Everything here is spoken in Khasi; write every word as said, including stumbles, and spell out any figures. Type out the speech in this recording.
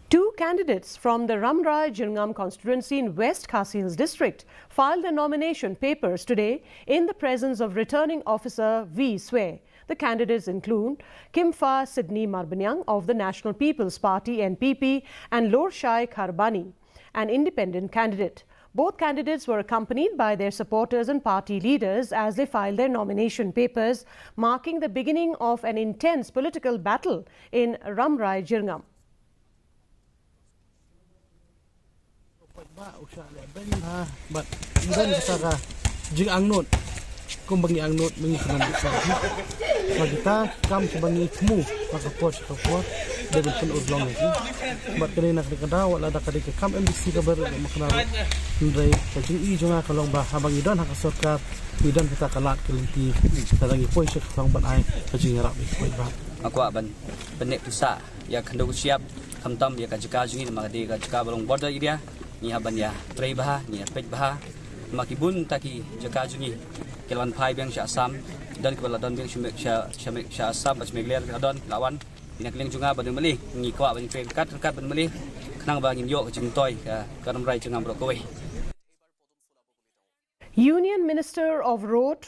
Two candidates from the Ramrai Jirngam constituency in West Khasi Hills district filed their nomination papers today in the presence of Returning Officer V Swe. The candidates include Kimfa Sydney Marbaniang of the National People's Party, N P P, and Lorshai Kharbani, an independent candidate. Both candidates were accompanied by their supporters and party leaders as they filed their nomination papers, marking the beginning of an intense political battle in Ramrai Jirngam. Ba u shah leh beiñ bha bad beiñ kata ka jingangnud kumba ngi angnud mynta ngi kynnoh bad kita ki kam kiba ngi thmu na ka por sha ka por dei ban pynurlong ïa ki. Bad kane na kane ka daw wat la da ka dei ka kam M D C kaba rit ma kane ruh, hynrei ka jingïohi jong nga ka long ba haba ngi don ha ka sorkar ngi don kita ka lad ka lynti, lada ngi poi sha ka thong ban ai ka jingïarap ïa ki paidbah. Nga kwah ban pynneh pisa ïa ka khyndew ka shyiap, khamtam ïa ka jaka jong ngi namar ka dei ka jaka ba long border area. Ngi hap ban ïa trei bha, ngi ïa peit bha. Namar ki bun ta ki jaka jong ngi ki la wan phai biang sha Assam, don kiba la don biang sha Me- sha sha Me- sha Assam bad sha Meghalaya, la don la wan. Ïa na ka liang jong nga bad u M L A ngi kwah ban trei ryngkat ryngkat bad u M L A khnang ba ngin ïoh ka jingtoi ka, ka Ramrai Jirngam baroh kawei. Union Minister of Road